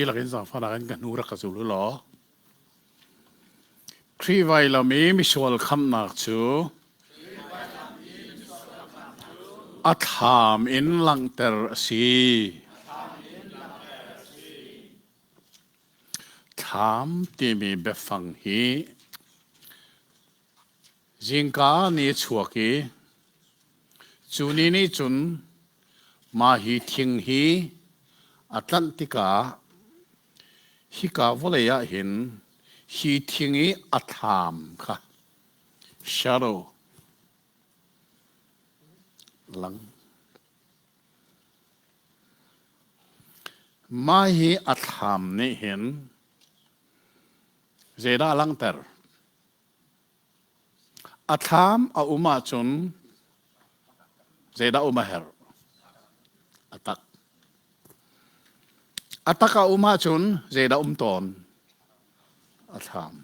Dihlak in zaangfahnak in ka hnu rak ka zul u law Khrih vailam i misual khamhnak cu a thlam in langhter a si. Thlam timi biafang hi zingka ni a chuak i cu ni nih cun mah hi thing hi a tlanh tikah hika vawlei ah hin hi thing i a thlam kha shadow lang. Mah hi a thlam nih hin zeidah a langhter? A thlam a um ahcun zeidah um a herh? A tak. A tak a um ahcun zeidah um tawn? A thlam.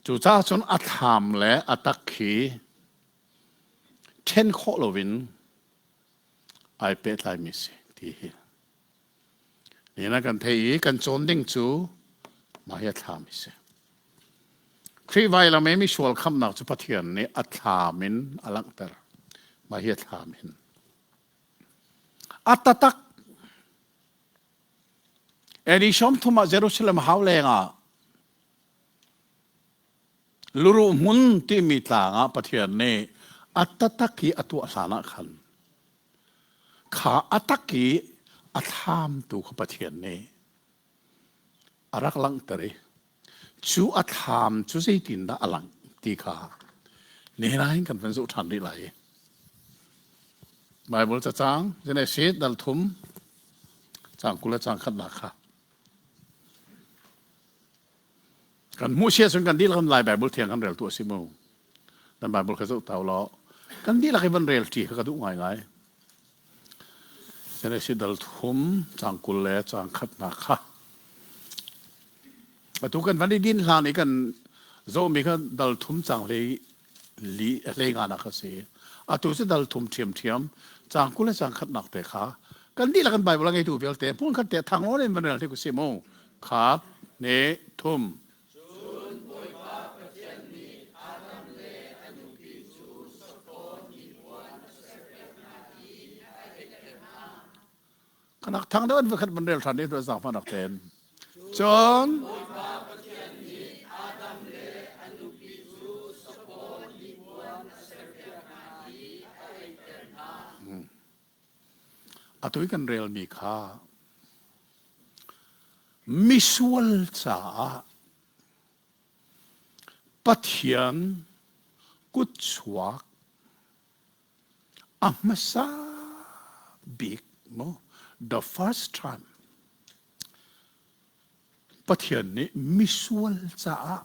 Cucaah cun a thlam le a tak hi ṭhen khawh loin ai pehtlaimi si ti hi. Nihin ah kan theih i kan cawn ding cu mah hi a thlam hi si. Khrih vailam i misual khamhnak cu Pathian nih a thlam in a langhter. Mah hi a thlam hin. A tatak AD 30 ah Jerusalem hau leng ah luruh hmun timi tlang ah Pathian nih a tatak i a tuah hlan ah khan Kha a tak i a thlamtu kha Pathian nih a rak langhter i cu a thlam cu zeitindah a langh ti kha nihin ah hin kan van zoh ṭhan rih lai. Baibal cacang Genesis dal thum caang 20 le caang khatnak kha Kan hmuh sia cun kan dihlak in Lai Baibal thiang kan rel tu a si mu. Nan Baibal kha zoh tau law kan dihlak i van rel ṭi kha ka duh ngaingai. Genesis dal thum caang 20 le caang khatnak kha. Atu kan van i din hlan i kan zohmi kha dal thum caang hlei li hlei nganak a si. Atu cu dal thum ṭhiamṭhiam caang 20 le caang khatnak te kha kan dihlak in Baibal a ngeitu vialte hmun khat te thang lawn in van rel te ku si mu. Khat, hnih, thum. Cun Bawipa Pathian nih Adam le a nupi cu sapaw hnipuan a serpiak hna i a eiter hna. Kanak thang deuh an vakhat van rel ṭhan i zaangfahnak tein. Cun Bawipa Pathian nih Adam le a nupi cu sapaw hnipuan a serpiak hna i a eiter hna. Atu i kan relmi kha misual caah Pathian kutchuak a hmasa bik maw the first time Pathian nih misual caah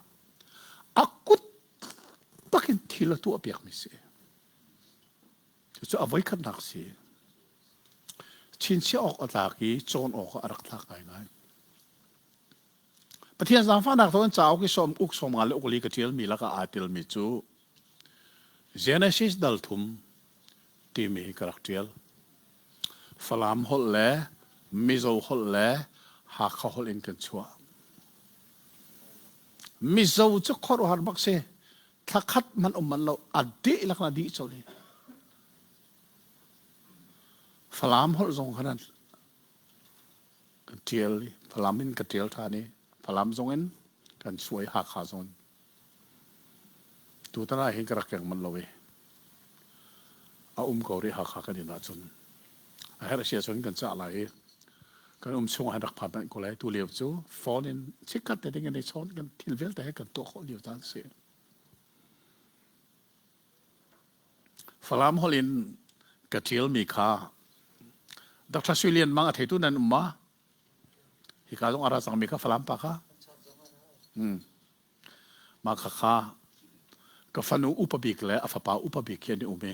a kut takin thil a tuahpiakmi si. Cucu a voikhatnak si. Chinchiah awk a tlak i cawn awk ah a rak tlak ngaingai. Pathian zaangfahnak thawngin cauk i sawm uk 50 le uk li ka ṭialmi lakah aa telmi cu Genesis dal thum timi hi ka rak ṭial. Falam holh le Mizo holh le Hakha holh in kan chuah. Mizo cu khuaruahhar bak si. Thla khat hmanh um manh lo a dihlak na dih colh hi. Falam holh zong khan kan ṭial i Falam in ka ṭial ṭhan i Falam zong in kan suai Hakha zong in. Tutan ah hin ka rak keng manh lo i a um ko rih Hakha kan inn ahcun. A herh si ahcun kan cah lai i kan um chung ah hin rak phan manh ko lai. Tu lio cu phone in chikkhat te ding in i chawn kan thil vialte he kan tuah khawh lio caan si. Falam holh in ka ṭialmi kha Dr. Sui Lian Mang a theitu nan um ma? Hika zong a ra cangmi kha Falam pa kha. Hmm. Mah kha kha ka fanu upa bik le a fapa upa bik hi an i um i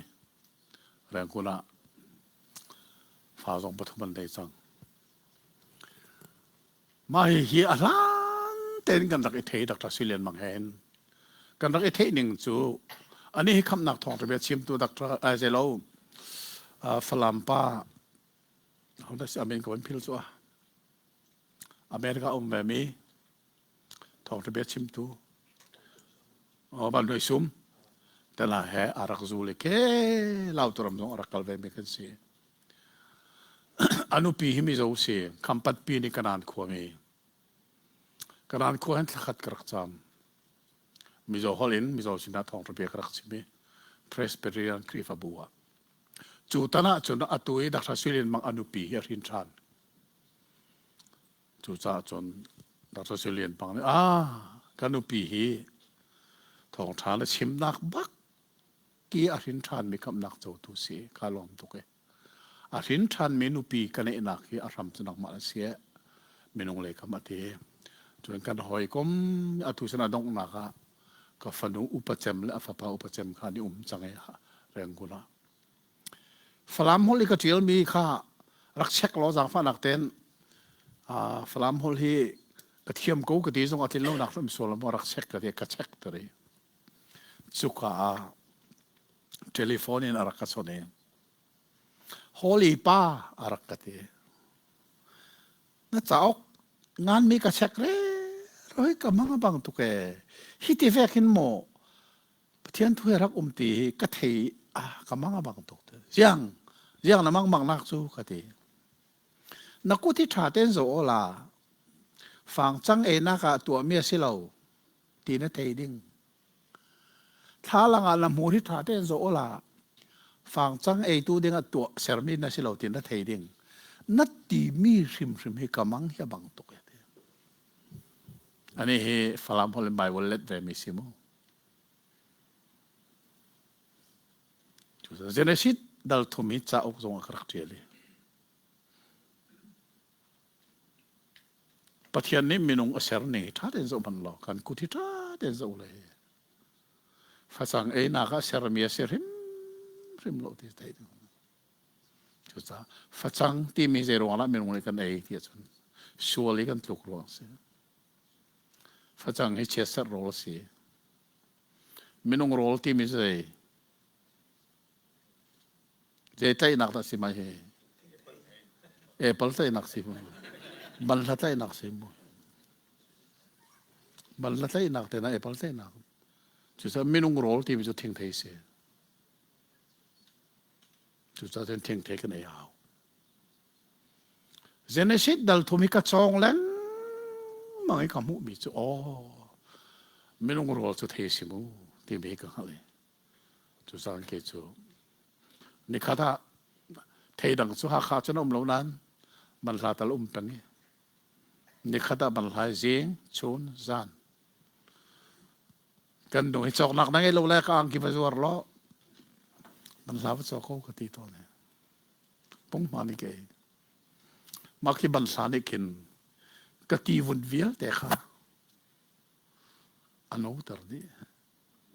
Rangoon ah fa zong pathum an nei cang. Mah hihi a hlan tein kan rak i thei Dr. Sui Lian Mang he hin. Kan rak i theih ning cu anih hi khamhnak thawngṭha bia chimtu Dr. Ai zeilo Falam pa hodah si amin ka van phil cu a. America um ve mi thawngṭha bia chimtu Van Hnuai Sum tana he a rak zul i ke Lauturam zong a rak kal ve mi kan si. A nupi hi Mizo si, Khampat pi nih Kanan khuami. Kanan khua hin thlakhat ka rak cam. Mizo holh in Mizo sinah thawngṭha bia ka rak chim i Presbyterian Khrihfabu ah. Cu tan ah cun atu i Dr. Suilin Mang a nupi hi a hrin ṭhan. Cucaah cun Dr. Suilian Pang nih ah ka nupi hi thawngṭha na chimnak bak ki a hrin ṭhanmi khamhnak cotu si ka lawm tuk e. A hrin ṭhanmi nupi ka neihnak hi a hram cu nangmah na si eh. Minung lei kam a ti. Cun kan hawikom atu sin a donghnak ah ka fanu upa cem le a fapa upa cem kha an i um cang i Rangoon ah. Falam holh i ka ṭialmi kha rak check law zaangfahnak tein Falam holh hi ka thiam ko ka ti zong a tlin lonak hrim sual maw rak check ka ti ka check ter i cuka ah telephone in a rak ka chawnh i Holy pa a rak ka ti. Na cauk nganmi ka check re roi ka mang bang tuk e hi ti vek hin maw Pathian thu he rak um ti hi ka thei ah ka mang a bang tuk te ziang ziang na mang mang nak cu ka ti na kut hi ṭha tein zo la fang cang ei nak ah tuah mi a si lo ti na thei ding thlalang ah na hmur hi ṭha tein zo la fang cang eitu ding ah tuah sermi na si lo ti na thei ding na ti mi hrimhrim hi ka mang hi a bang tuk e ti ani hi Falam holh in Bible let ve mi si mu Genesis dal thum hi cauk zong ah ka rak ṭial i Pathian nih minung a ser ning hi ṭha tein zoh hmanh law kan kut hi ṭha tein zoh le facang einak ah sermi a si hrimhrim lo ti theih ding. Cucaah facang timi zei ruang dah minung nih kan ei ti ahcun sual i kan tluk ruang a si. Facang hi chiatserh rawl a si. Minung rawl timi zei zei tlaihnak dah si mai hi? Apple tlaihnak si mu. Banhla tlaihnak si mu. Banhla tlaihnak te na apple tlaihnak. Cucaah minung rawl timi cu thingthei si. Cucaah cun thingthei kan ei hau. Genesis dal thum hi ka cawng lengmang i ka hmuhmi cu aw minung rawl cu thei si mu timi ka hngalh i cucaah kei cu nikhat ah thei dang cu Hakha cun a um lo nain banhla tal um peng i nikhat ah banhla zing chun zan kan nu hi cawknak na ngei lo le ka angki va zuar law banhla va caw ko ka ti tawn i Punghma nih kei mah khi banhla nih khin ka ti vun vialte kha a noter dih.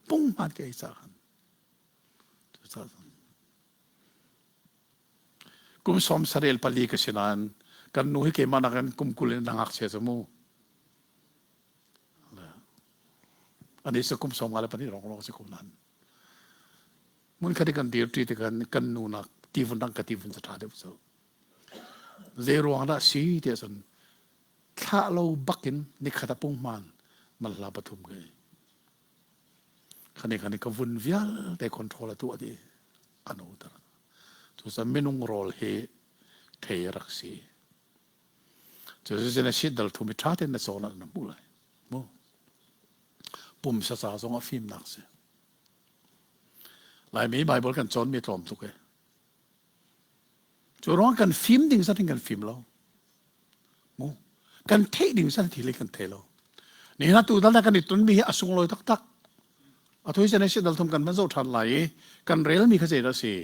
Punghman ka ei ca khan. Kum sawm sarel pali ka si nain kan nu hi keimah nakin kum 20 in na ngakchia cu mu. Ani cu kum 54 ronglong si ko nain. Hmunkhat i kan dirṭi tikah kan nunak tivun dang ka tivun cu ṭha deuh cu. Zei ruang dah si tiah cun thlah lo bakin nikhat a punghman malhla pathum ka ei. Khani khani ka vun vialte control a tuah dih a no tar. Cucaah minung rawl hi thei rak si. Cucu na sit dal thum i ṭha tein na cawn ah na hmuh lai. Mu. Pumsa ca zong a fimnak si. Laimi Baibal kan cawnmi tlawm tuk e. Cu ruang kan fim ding zat in kan fim lo. Mu. Kan theih ding zat thil kan thei lo. Ni na tu dal kan i tonmi hi a sunglawi taktak. A thui sen si dal thum kan van zoh ṭhan lai i kan relmi kha zeidah si.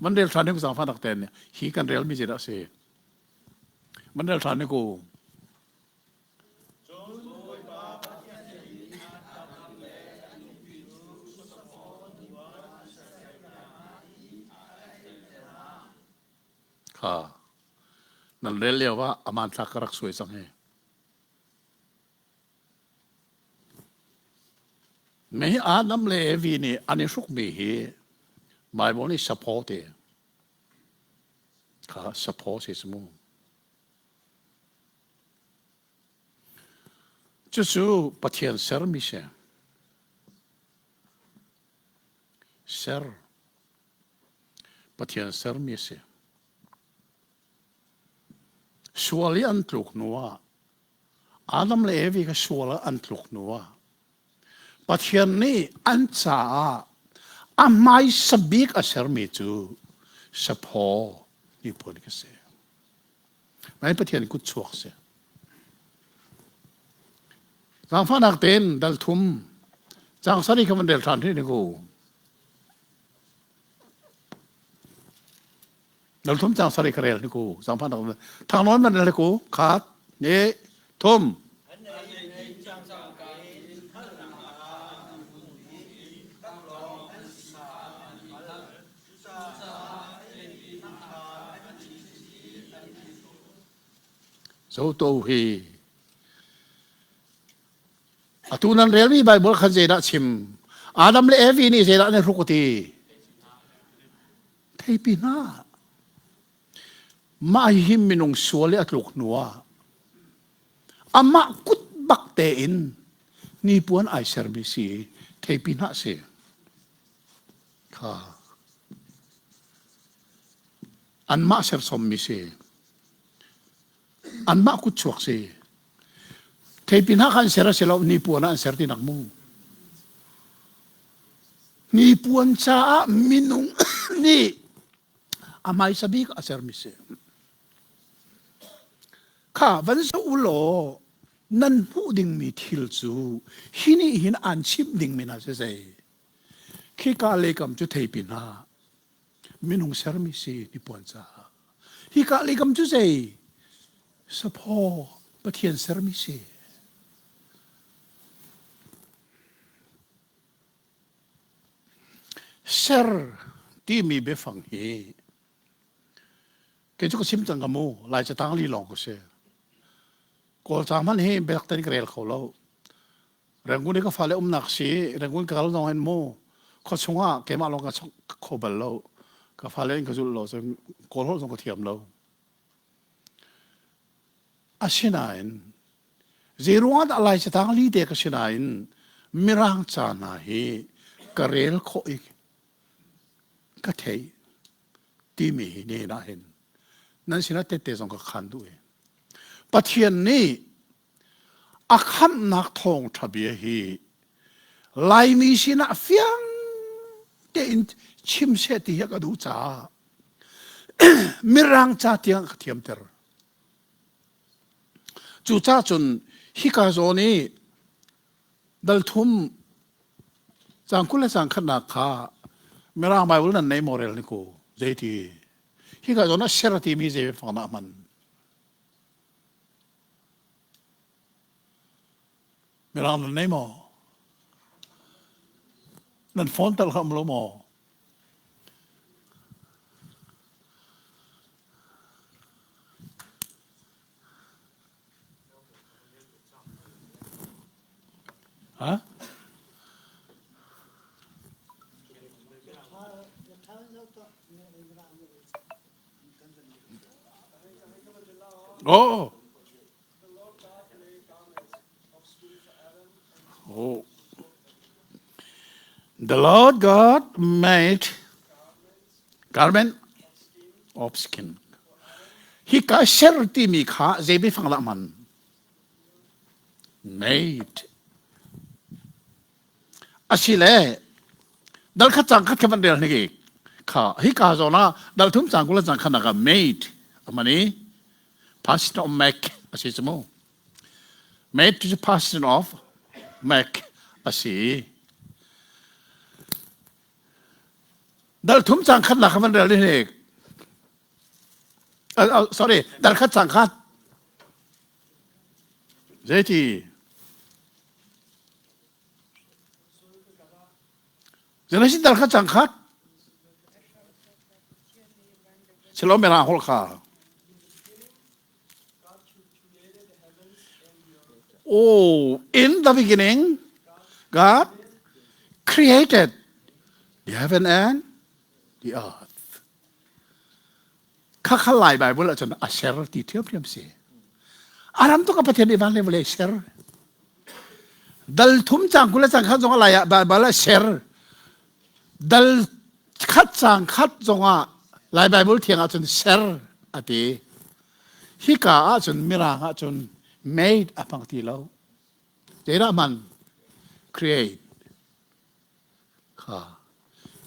Van rel ṭhan hi zaangfah nak ten hi kan relmi zeidah si. Van rel ṭhan ni ku. Cun Bawipa Pathian nih Adam le a nupi cu safawn puan a serpiak hna i a aihter hna. Kha nan rel lio ah a hmanthlak ka rak suai cang hi. Mei Adam le Evi nih an i hrukmi hi Bible nih saphaw ti. Kha saphaw si mu. Cucu Pathian sermi si. Ser. Pathian sermi a si. Sual i an tluk hnu ah Adam le Evi kha sual ah an tluk hnu ah Pathian nih an caah a hmaisa bik a sermi cu saphaw hnipuan khi si. Nai Pathian kut chuak si. Zaangfahnak tein dal thum caang sari kha van rel ṭhan rih ku. Dal thum caang sari kha rel ni ku. Zaangfahnak thangnawn van rel ku. Khat, ni, thum. Zoto hi atu nan relmi Bible khan zeidah chim Adam le Evi nih zeidah an i hruk ti theipi hna mah hi minung sual i a tluk hnu ah amah kut bak tein hnipuan ai sermi si theipi hna si Kha anmah sersommi si. Anmah kutchuak si. Theipi hna kha an ser a si lo, hnipuan ah an ser tinak mu. Hnipuan caah minung nih a hmaisa bik a sermi si. Kha van zoh u law nan hmuh dingmi thil cu hi nih hin aan chimh dingmi hna si zei. Khika leikam cu theipi hna minung sermi si hnipuan caah. Hika leikam cu zei? Saphaw Pathian sermi si. Ser timi biafang hi kei cu ka chim cang ka mu Lai catang li lawng ka si. Kawl ca hmanh hi biak tein ka rel kho lo. Rangoon i ka fale umnak si Rangoon ka kal zong hin mu khua chungah keimah lawng ka chok kho bal lo ka fale in ka zulh lo cun kawl holh zong ka thiam lo asinain zei ruangah dah lai catang li te ka sinain mirang ca hna hi ka rel khawh i ka theih timi hi ne nah hin nan sinah tette zong ka khan duh i Pathian nih A khamhnak thawngṭha bia hi Laimi sinah fiang tein chim seh ti hi ka duh caah Mirang ca tiang ka thiamter. Cucaah cun hika zawn i dal thum caang 20 le caang khatnak kha Mirang Bible nan nei maw rel ni ku zeiti hika zawn ah ser timi zei biafang dah hman Mirang nan nei maw? Nan phone tal kha um lo maw? Ha? Oh. Oh. The Lord God made garment of skin. Hi ka ser timi kha zei biafang dah hman? Made. Asile dal khat cang khat kha van rel hnik kha hi ka zawn ah dal thum cang kula cang khan ka made amani past of make asi chu mu made to past of make asi dal thum cang khat la kha van rel hnik sorry dal khat cang khat zeiti Genesis dal kha cang khat. Silo mera hol kha. Oh, in the beginning, God created the heaven and the earth. Khakha Lai Bible ahcun a ser ti ṭhiamṭhiam si. Aram tuk a Pathian nih van le vawlei ser. Dal thum cang 20 le cang khat zong a lai ah Bible ah ser. Dal khat cang khat zong ah Lai Bible thiang ah cun ser a ti. Hika ah cun Mirang ah cun made a hmang ti lo. Zeidah hman? Create. Kha.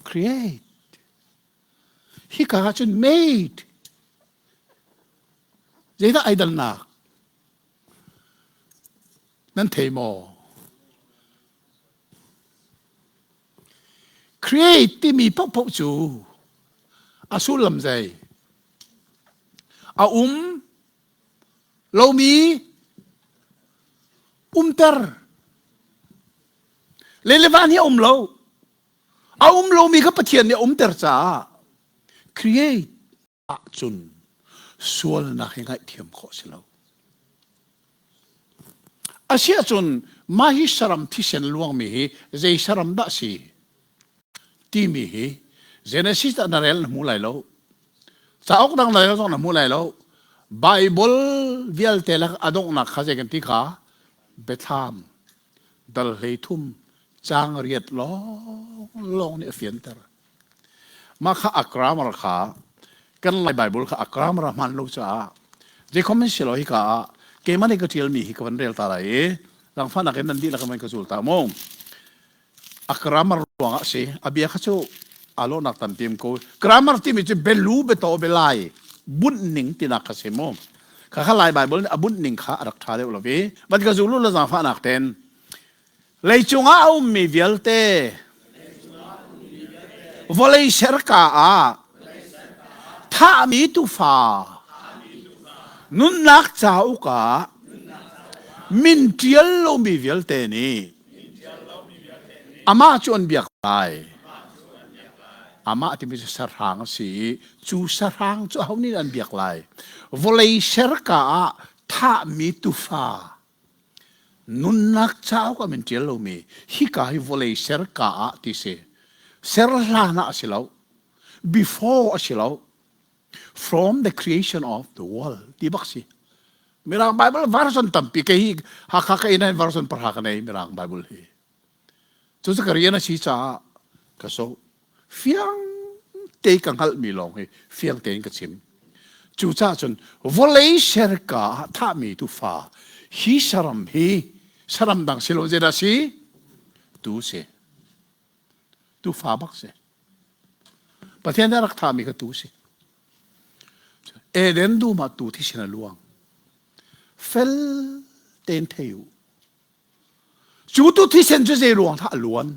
Create. Hika ah cun made. Zeidah ai dannak? Nan thei maw? Create timi paohpaoh cu a sullam zei? A um lomi umter. Le le van hi a um lo. A um lomi kha Pathian nih a umter caah create ahcun sualnak hi ngaihthiam khawh si lo. Asiahcun mah hi saram thisen luangmi hi zei saram dah si timi hi Genesis ah na rel na hmu lai lo. Cauk dang na rel zong na hmu lai lo. Bible vialte lak a donghnak kha zei kan ti kha Biathlam dal 13 caang riat lawng lawng nih a fianter. Mah kha a grammar kha kan Lai Bible kha a grammar a hmaan lo caah zeikhom in si lo hika ah keimah nih ka ṭialmi hi ka van rel ta lai i langfahnak in nan dihlak in van ka zul ta mu. A grammar ruangah a si. A bia kha cu aa lawhnak tampi um ko. Grammar timi cu belu biataw belai bunh ning tinak kha si mu. Kha kha Lai Bible nih a bunh ning kha a rak ṭha deuh lo i van ka zul u la zaangfahnak ten Leicung ah a ummi vialte vawlei serka ah thahmi tuufa nunnak cauk ah min ṭial lomi vialte nih amah cu an biak lai. Amah timi cu sahrang a si i cu sahrang cu aho nih an biak lai? Vawlei serka ah thahmi tuufa Nunnak cauk ah min ṭial lomi hika hi vawlei serka ah ti si. Ser hlan ah a si lo. Before a si lo. From the creation of the world ti bak si. Mirang Bible version tampi kei hi Hakha ka inn ah version pahra ka nei Mirang Bible hi. Cucu ka rian a si caah ka so. Fiang te ka hngalhmi lawng hi fiang tein ka chim. Cucaah cun vawlei serka ah thahmi tuufa hi saram hi saram dang si lo zeidah si? Tu si. Tuufa bak si. Pathian nih a rak thahmi kha tu si. Eden dum ah tu thisen a luang. Fel tein thei u. Cu tu thisen cu zei ruang dah a luan?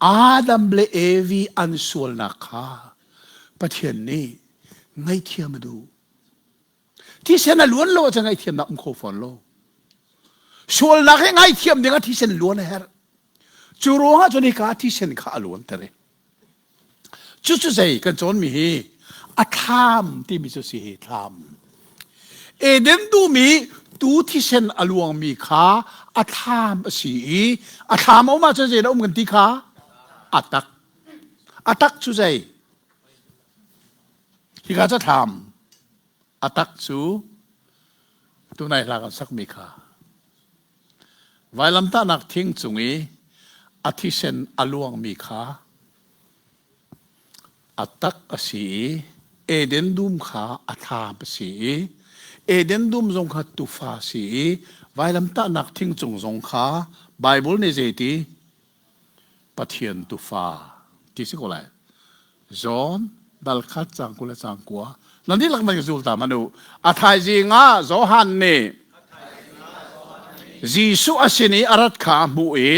Adam le Evi an sualnak kha Pathian nih ngaihthiam a duh. Thisen a luan lo ahcun ngaihthiamnak um kho fawn lo. Sualnak hi ngaihthiam ding ah thisen luan a herh. Cu ruangah cun hika thisen kha a luanter i Cucu zei kan cawnmi hi a thlam timi cu si hi thlam. Eden dum i tu thisen a luangmi kha a thlam a si i a thlam a um ahcun zeidah um kan ti kha a tak. A tak cu zei? Hika cu thlam. A tak cu tunai hla kan sakmi kha. Vailamtahnak thing cung i a thisen a luangmi kha a tak a si i Eden dum kha a thlam a si i Eden dum zong kha tufa a si i vailamtahnak thing cung zong kha Baibal nih zeiti Pathian tufa ti si ko lai. John dal khat cang 20 le cang kua. Nan dihlak nan ka zul ta hmanh u. A thaizing ah Johan nih Jesuh a sin i a rat kha a hmuh i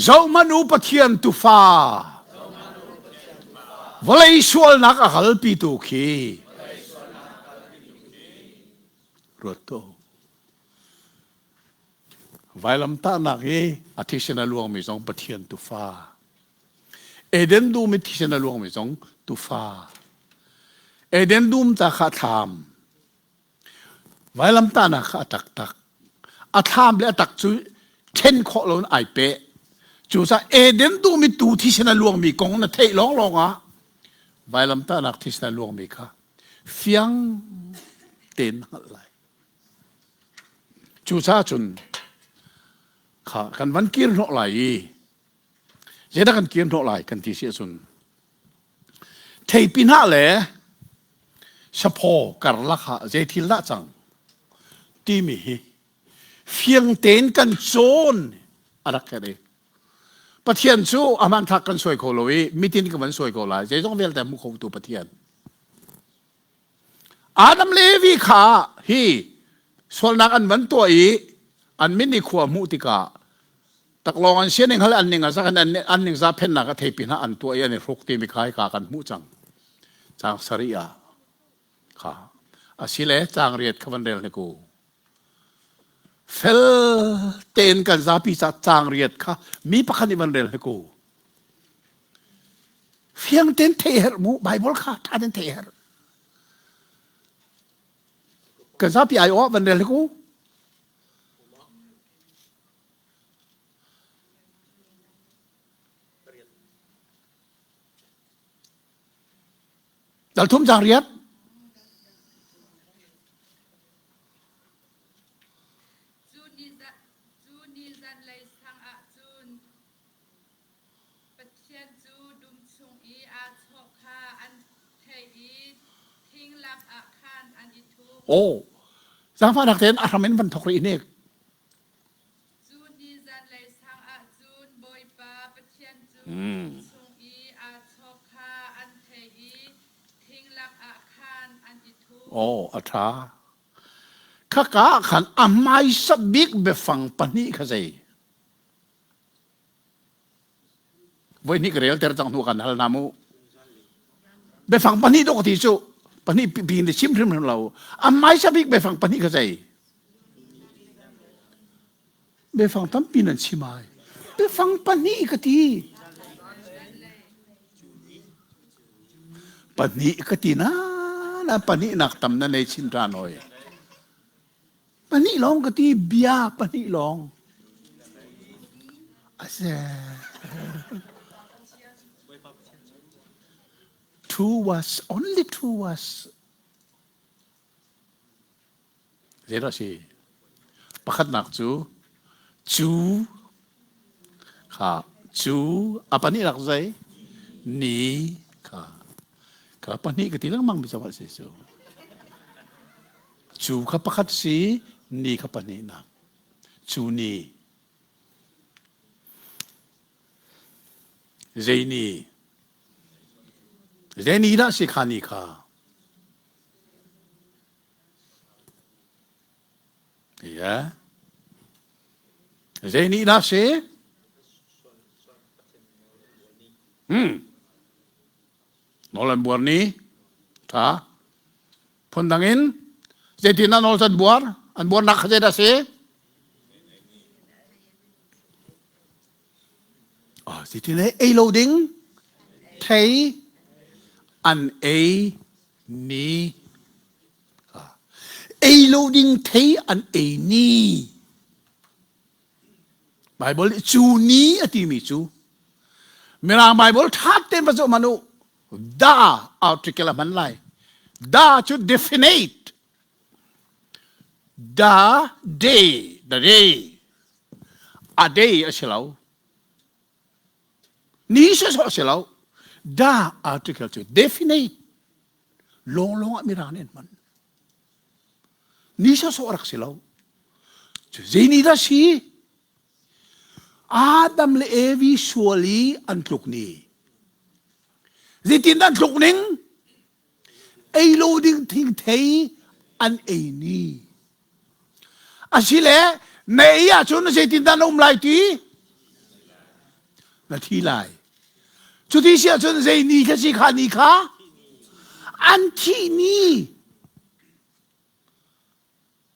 Zohhmanh u Pathian tufa vawlei sualnak a kalpitu khi ruat tuah u. Vailamtahnak i a thisen a luangmi zong Pathian tufa. Eden dum i thisen a luangmi zong tufa. Eden dum ta kha thlam. Vailamtahnak kha a taktak. A thlam le a tak cu ṭhen khawh loin ai peh. Cucaah Eden dum i tu thisen a luangmi kong na theih lawnglawng ah vailamtahnak thisen a luangmi kha fiang tein na hngalh lai. Cucaah cun kha kan van kir hnawh lai i zeidah kan kir hnawh lai kan ti si ahcun theipi hnah le saphaw karlak ah zei thil dah cang timi hi fiang tein kan cawn a rak herh i Pathian cu a hmanthlak kan suai kho lo i mitin ka van suai ko lai zeizong vialte hmu khotu Pathian Adam le Evi kha hi sualnak an van tuah i an min i khua hmuh tikah taklawng an sianing hal an ning a zak an an ning za phennak a theipi hna an tuah i an i hruk timi kha hika kan hmuh cang caang sarih ah kha asile caang riat kha van rel hnik u fel tein kan zapi ca caang riat kha mi pakhat nih van rel hnik u Fiang tein theih herh mu Bible kha ṭha tein theih herh. Kan zapi ai aw van rel hnik u. Dal thum cang riat. Cu ni zanlei sang ah cun Pathian cu dum chung i aa chawh kha an theih i thing lakah khan an i thup. Aw, zaangfahnak tein a hram in van thawk rih hnik. Cu ni zanlei sang ah cun Bawipa Pathian cu dum chung i aa chawh kha an theih i thing lakah khan an i thup. Aw, a ṭha. Khaka ah khan a hmaisa bik biafang pahnih kha zei? Voihnih ka relter cang hnu kan hal hna mu. Biafang pahnih dawh ka ti cu pahnih pi ni chim hrimhrim lo. A hmaisa bik biafang pahnih ka zei? Biafang tampi nan chim ai. Biafang pahnih ka ti. Pahnih ka ti na na pahnih nak tam na nei chin ṭan hoi. Pahnih lawng ka ti bia pahnih lawng. Ase. Two was only two was. Zeidah si? Pakhatnak cu cu kha cu a pahnihnak zei ni kha kha pahnih ka ti lengmang mi cawah si cu. Cu kha pakhat si, ni kha pahnihnak. Cu ni. Zei ni? Zei ni dah si kha ni kha? Yeah. Zei ni dah si? Hmm. Nawl an buar ni tha phundang in zeitin ah nawl an buar an buarnak kha zeidah si ah zeitin ei lo ding thei an ei ni ei lo ding thei an ei ni Bible nih cu ni a timi cu Mirang Bible ṭha tein va zoh hmanh u da article a hman lai da cu definite da day the day a day a si lo ni sawsawh a si lo da article cu definite lawnglawng ah mirang nih an hman Ni sawsawh rak si lo. Cu zei ni dah si? Adam le Evi sual i an tluk ni. Zeitin an tluk ning? Ei lo ding thingthei an ei ni. Asile na ei ahcun zeitin dah na um lai ti? Na thi lai. Cuti si ahcun zei ni kha si kha ni kha? An thih ni.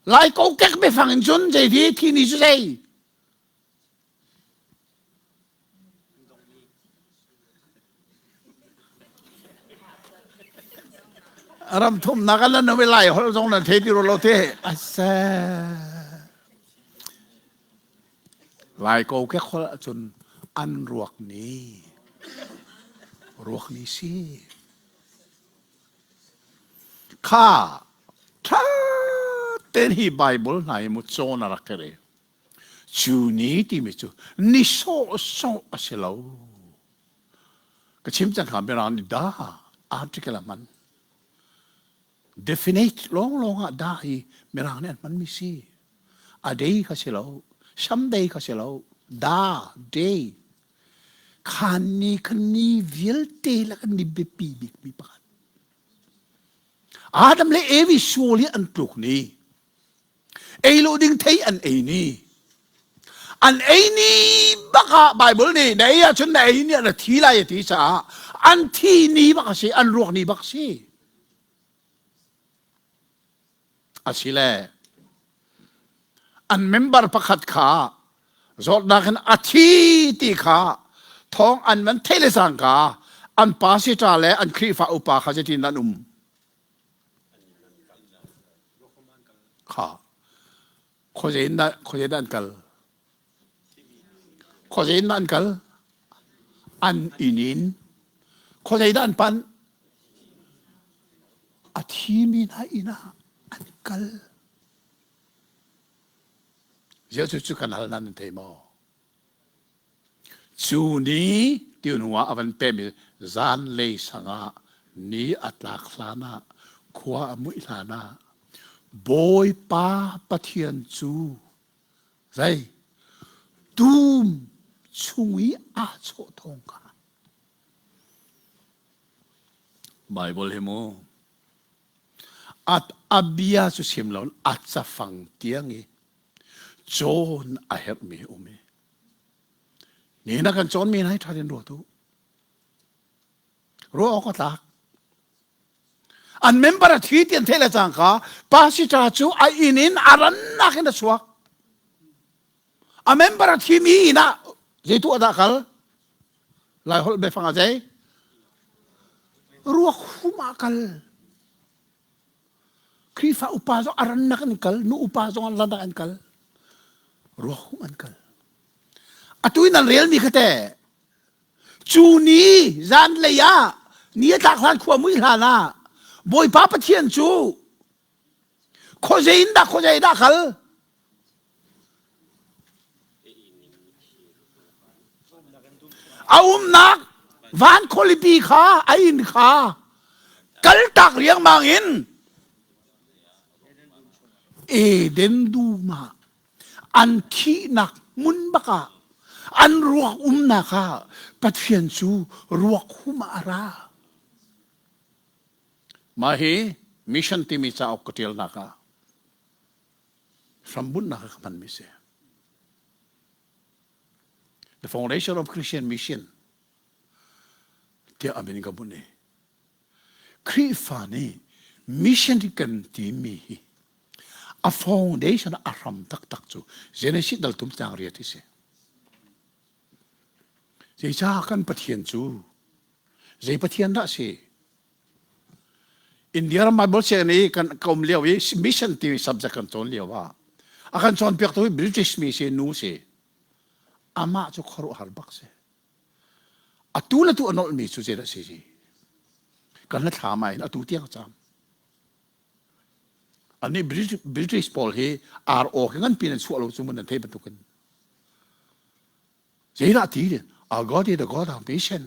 Lai kokek biafang in cun zei thi thi ni cu zei? Ram thumnak an nan lai holh zong nan thei ti ro lo te. Ase. Lai kokek holh ahcun an ruak ni. Ruak ni si. Kha ṭha Ten hi Bible hna hi mu cawn a rak i cu ni timi cu ni sawhsawh a si lo. Ka chim cang kha Mirang nih da article a hman. Definite lawnglawng ah da hi Mirang nih an hmanmi si. A day kha si lo. Someday kha si lo. Da, day. Khan ni khan ni vialte la kan ni biapi bikmi pakhat. Adam le Evi sual hi an tluk ni. Ei lo ding thei an ei ni. An ei ni bak ah Bible nih na ei ahcun na ei ni ah na thi lai a ti caah an thi ni bak a si, an ruak ni bak a si. Asile an member pakhat kha zawtnak in a thi ti kha thawng an van theih le cangka an pastor le an Khrihfa upa kha zeitin an um kha khuazei in dah khuazei dah an kal khuazei in dah an kal an inn in khuazei dah an panh a thimi hna inn ah an kal Jesuh cu kan hal nan thei maw? Cu ni ti hnu ah a van pehmi zanlei sang ah ni a tlak hlan ah khua a muih hlan ah Bawipa Pathian cu zei dum chung i aa chawh thawng kha Bible hi mu A bia cu chim lo a cafang tiang i cawn a herhmi a um i ni na kan cawnmi hna hi ṭha tein ruat u. Ruah awk a tlak. An member a thi ti an theih le cangka pastor cu a inn in a rannak in a chuak. A member a thimi inn ah zei tuah dah kal? Lai holh biafang a zei? Ruak hum ah kal. Khrihfa upa zong a rannak an kal, nu upa zong an rannak an kal. Ruak hum an kal. Atu in an relmi kha te cu ni zanlei ah ni a tlak hlan khua mui hlan ah Bawipa Pathian cu khuazei in dah khuazei dah kal? A umnak van khualipi kha a inn kha kaltak riangmang in Eden dum ah an thihnak hmun bak ah an ruak umnak ah Pathian cu ruak hum ah a ra. Mah hi mission timi cauk ka ṭialnak ah hrambunhnak ah ka hmanmi si. The Foundation of Christian Mission tiah a min ka bunh i Khrihfa nih mission kan timi hi a foundation a hram taktak cu Genesis dal tum cang riat hi si. Zeicah kan Pathian cu zei Pathian dah si? India ram Bible sianginn i kan ka um lio i mission timi subject kan cawn lio ah a kan cawnpiaktu hi British mi si nu si. Amah cu khuaruahhar bak si. Atu le tu a nolhmi cu zeidah si si? Kan la thla ma in atu tiang a cam. Ani British, British pawl hi RO khi ngan pin an chuah lo cu mun an thei bantukin. Zeidah ti din? Our God is the God of mission.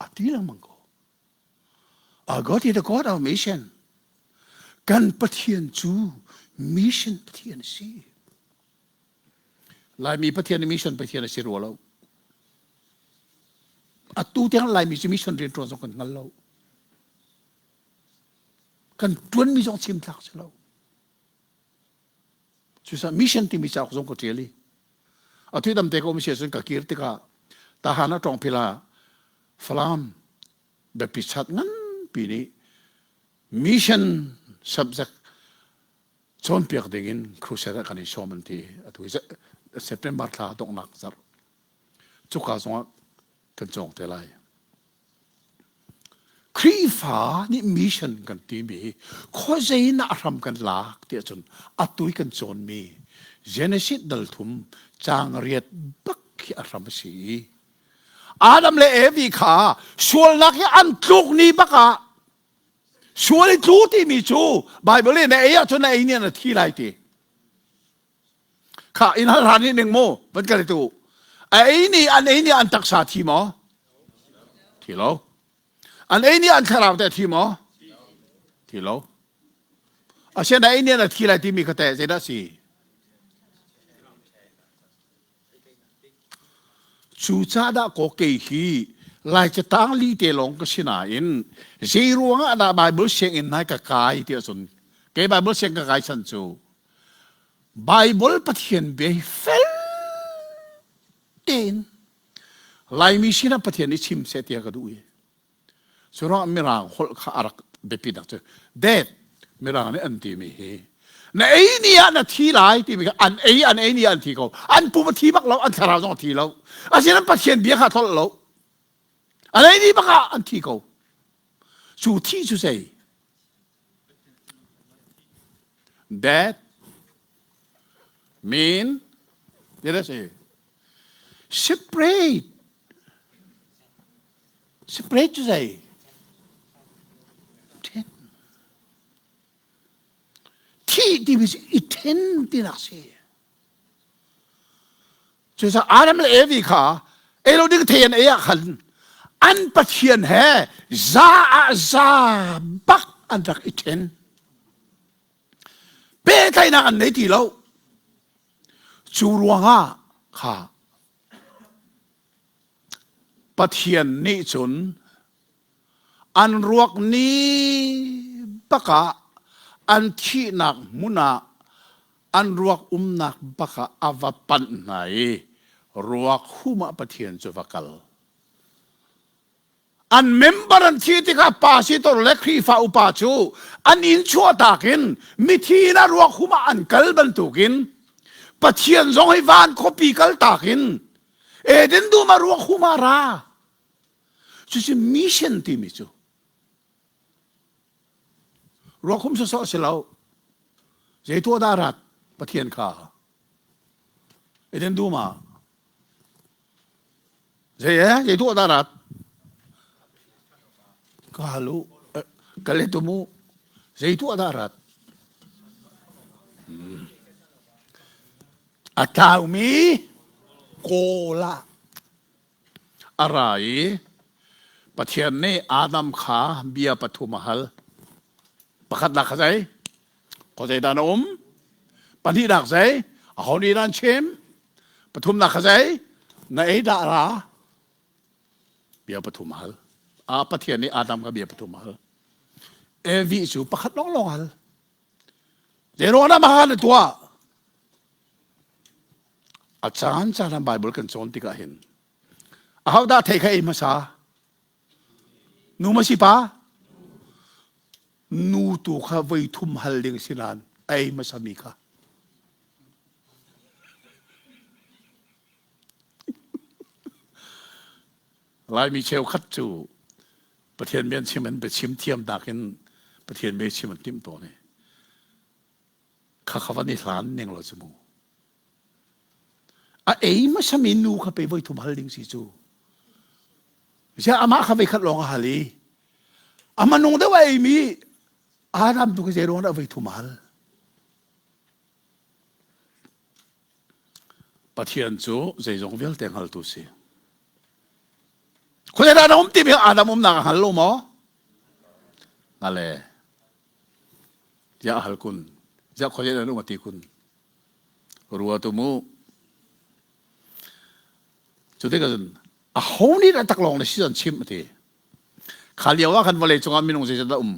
A ti lengmang ko. Our God is the God of mission. Kan Pathian cu mission Pathian a si. Laimi Pathian mission Pathian a si rua lo. Atu tiang Laimi cu mission rian ṭuan zong kan hngal lo. Kan ṭuanmi zong chim tlak si lo. Cucaah mission timi cauk zong ka ṭial i atu dam te ka um si ahcun ka kir tikah tahan ah ṭawngphil ah Falam biapi chat nganpi nih mission subject cawnpiak dingin crusade ah kan i sawm an ti atu September thla donghnak zarh cuka zongah kan cawng te lai. Khrihfa nih mission kan timi hi khuazei in a hram kan lak tiah cun atu i kan cawnmi Genesis dal thum caang riat bak khi a hram a si i Adam le Evi kha sualnak hi an tluk ni bak ah. Sual i tlu timi cu Bible nih na ei ahcun na ei nih na thi lai ti. Kha in hal hran ning mu van ka tu. A ei nih an ei nih an taksa thi maw? Thi lo. An ei nih an thlarau teh thi maw? Thi lo. Asian na ei nih na thi lai timi kha teh zeidah si? Cucaah dah kaw kei hi Lai catang li te lawng ka si nain zei ruangah dah Bible sianginn nai ka kai ti ahcun kei Bible siang ka kai chan cu Bible Pathian bia hi fel tein Laimi sinah Pathian i chim seh tiah ka duh i Curuangah Mirang holh kha a rak biapinak cu det Mirang nih an timi hi na ei ni ah na thi lai timi kha an ei an ei ni ah an thi ko an pum a thi bak lo an thlarau zong a thi lo asinain Pathian bia kha tholh lo an ei ni bak ah an thi ko cu thi cu zei that mean did I say separate Separate cu zei? Then. Thih timi cu i then tinak si. Cucaah Adam le Evi kha ei lo ding thei an ei ah khan an Pathian he za ah za bak an rak i then. Pehtlaihnak an nei ti lo. Cu ruangah kha Pathian nih cun an ruak ni bak ah an thihnak hmun ah an ruak umnak bak ah a va panh hna i ruak hum ah Pathian cu va kal. An member an thih tikah pastor le Khrihfa upa cu an inn chuahtak in mithi in a ruak hum ah an kal bantukin Pathian zong hi van khuapi kaltak in Eden dum ah ruak hum ah ra. Cucu mission timi cu. Ruak hum sawsawh si lo. Zei tuah dah rat Pathian kha. Eden dum ah. Zei eh zei tuah dah rat. Ka halu ka le tumu zei tuah dah rat. Hmm. A tlaumi kawl ah a ra i Pathian nih Adam kha bia pathum a hal. Pakhatnak kha zei? Khuazei dah na um? Pahnihnak zei? Aho nih dah an chim? Pathumnak kha zei? Na ei dah ra? Bia pathum a hal. A Pathian nih Adam kha bia pathum a hal. Evi cu pakhat lawnglawng a hal. Zeiruang dah mah na tuah? A caan caan ah Bible kan cawn tikah hin ahodah thei kha ei hmasa? Nu ma si pa? Nu tu kha voi thum hal ding si nain a ei hmasa mi kha. Laimi cheukhat cu Pathian bia chim an biachim thiam nakin Pathian bia chim an timh tawn i kha kha van i hlan ning lo cu mu. A ei hmasami nu kha pe voi thum hal ding si cu. Ziah amah kha voi khat lawng a hal i a manung deuh a eimi Adam tu khi zei ruang dah voi thum a hal. Pathian cu zeizong vialte hngaltu si. Khuazei dah na um timi Adam umnak a hngal lo maw? Ngale. Tiah a hal kun. Ziah khuazei dah na um a ti kun. Rua tu mu. Cu tikah cun a ho nih dah taklawng na si an chim a ti. Kha lio ah khan vawlei cungah minung zeizat dah um?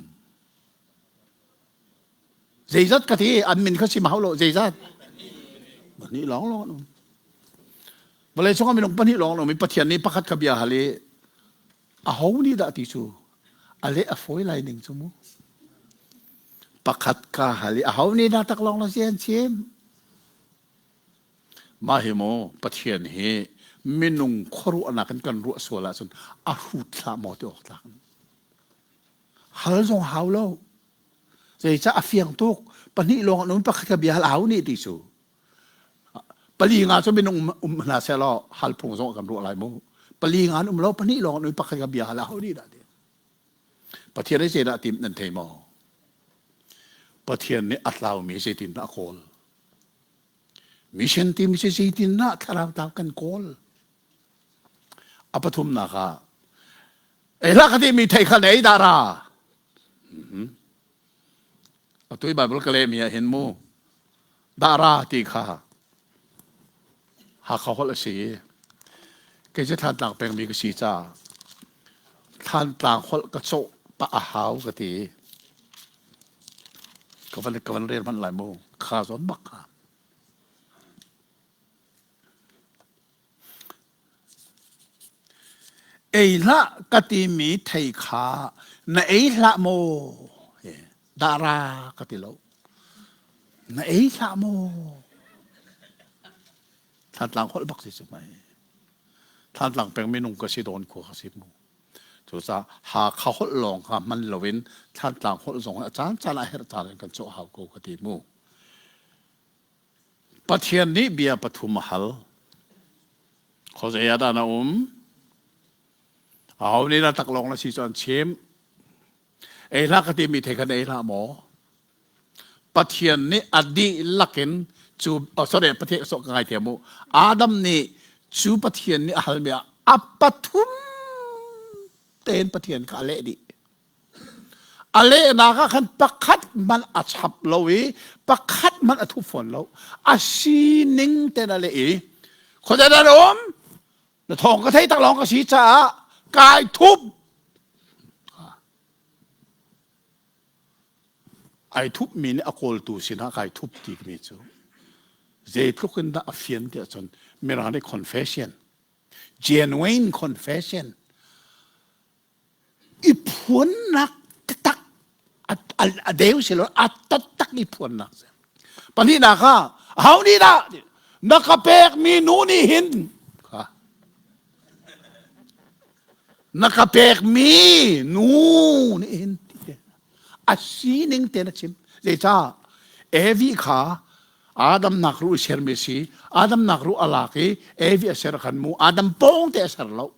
Zeizat ka ti an min kha chim hau lo zeizat? Pahnih lawng lawng an um. Vawlei cungah minung pahnih lawng an um i Pathian nih pakhat kha bia hal i aho nih dah ti cu a leh a fawi lai ning cu mu. Pakhat ka hal i aho nih dah tak lawng na si an chim. Mah hi maw Pathian hi minung khuaruahnak in kan ruah sual ahcun a hrut hlah maw ti awk tlak. Hal zong hau lo. Zeicah a fiang tuk. Pahnih lawng an um pakhat ka bia hal hau nih ti cu. Pali nga cu minung um hna seh law hal phung zong kan ruah lai mu. Pali nga an um lo pahnih lawng an um pakhat ka bia hal hau nih dah ti. Pathian nih zeidah tim nan thei maw? Pathian nih a tlaumi zeitindah a kawl? Mission timi cu zeitindah thlarau tlau kan kawl? A pathumnak ah ei hlah ka timi thei kha na ei dah ra? Atu i Bible ka lehmi ah hin mu dah ra ti kha Hakha holh a si i kei cu Thlantlang pengmi ka si caah Thlantlang holh ka cawh pah a hau ka ti. Ka van ka van rel hmanh lai mu. Kha zawn bak kha. Ei hlah ka timi thei kha na ei hlah maw? Dahra ka ti lo. Na ei hlah maw? Thlantlang holh bak si cu mai. Thlantlang peng minung ka si dawn khua ka si mu. Cucaah Hakha holh lawng kha hman loin Thlantlang holh zong a caan caan ah herh caan in kan cawh hau ko ka ti mu. Pathian nih bia pathum a hal. Khuazei ah dah na um? Aho nih dah taklawng na si cu an chim? Ei hlah ka timi thei kha na ei hlah maw? Pathian nih a dihlak in cu oh, sorry Pathian so ka ngai thiam mu. Adam nih cu Pathian nih a halmi ah a pathum tein Pathian kha a leh dih. A lehnak ah khan pakhat hmanh a chap lo i pakhat hmanh a thup fawn lo. A sining ten a leh i khuazei dah na um? Na thawng ka thei tak lawng ka si caah kai thup. Ai thupmi nih a kawltu sinah kai thup ti mi cu zeitluk in dah a fian tiah cun Mirang nih confession genuine confession I phuannak taktak a deu si lo a taktak i phuannak si. Pahnihnak ah aho nih dah na ka pekmi nu nih hin na ka pekmi nu nih hin a sining te na chim zeicah Evi kha Adam nak ruh i sermi si Adam nak ruh a lak i Evi a ser khan mu Adam pawng te a ser lo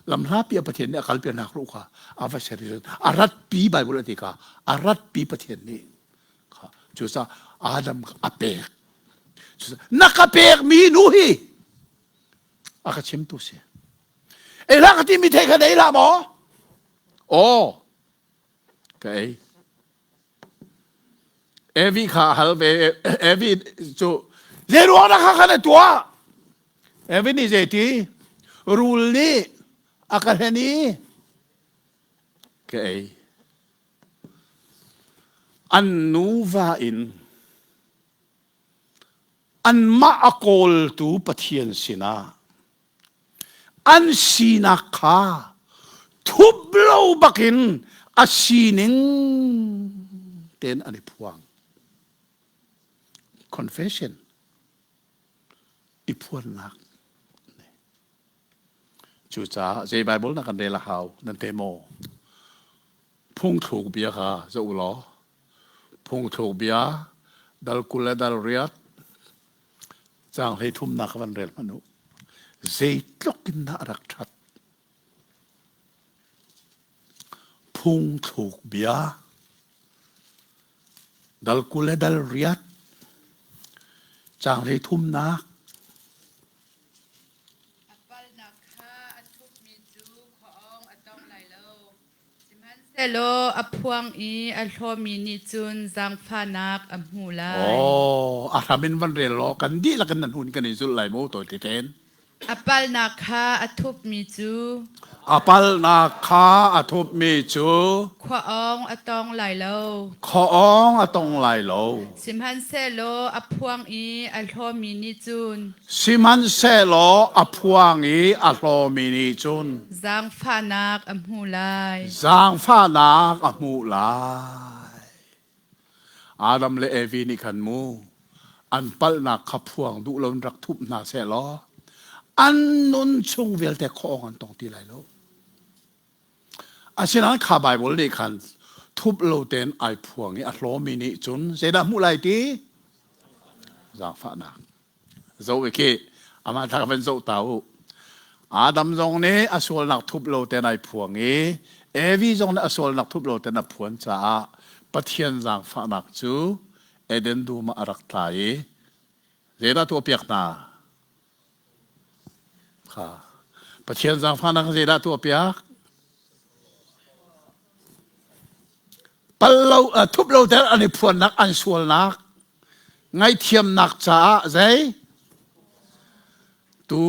Lamhlapi a Pathian nih a kalpinak ruh kha a va ser i a ratpi Bible a ti kha a ratpi Pathian nih kha cucaah Adam a pek na ka pekmi nu hi a ka chimtu si ei hlah ka timi thei kha na ei hlah maw aw ka ei Evi kha hal ve Evi cu zei ruang dah kha khan a tuah Evi nih zeiti rul nih a ka hlen i ka ei an nuva in anmah a kawltu Pathian sinah an sinak kha thup lo bakin a sining tein an i phuang. Confession i phuannak. Cucaah zei Bible na kan rel a hau nan te maw? Phungthluk bia kha zoh u law phungthluk bia dal 20 le dal 8 Caang 33nak van rel hmanh u. Zeitluk in dah a rak ṭhat. Phungthluk bia dal 20 le dal 8 caang 33nak A palnak kha a thupmi cu khuaawng a tong lai lo. Sihmanhsehlaw a phuang i a hlawmi nih cun zaangfahnak a hmu lai. Oh, a hram in van rel law kan dihlak in nan hun kan i zulh lai mu tawi teten. A palnak kha a thupmi cu A palnak kha a thupmi cu khua awng a tong lai lo. Khua awng a tong lai lo. Sihmanhsehlaw a phuang i a hlawmi nih cun Sihmanhsehlaw a phuang i a hlawmi nih cun zaangfahnak a hmu lai. Zaangfahnak a hmuh lai. Adam le Evi nih khan mu an palhnak kha phuang duh lo in rak thup hna sehlaw an nun chung vialte khuaawng an tong ti lai lo. Asinain kha Baibal nih khan thup lo tein ai phuang i a hlawmi nih cun zeidah hmuh lai ti? Zaangfahnak. Zoh i khi amah thla van zoh ta u. Adam zong nih a sualnak thup lo tein ai phuang i Evi zong nih a sualnak thup lo ten a phuan caah Pathian zaangfahnak cu Eden dum ah a rak tla i zeidah tuahpiak hna? Kha. Pathian zaangfahnak zeidah tuahpiak? Pal lo, thup lo ter an i phuannak an sualnak ngaihthiamnak caah zei? Tu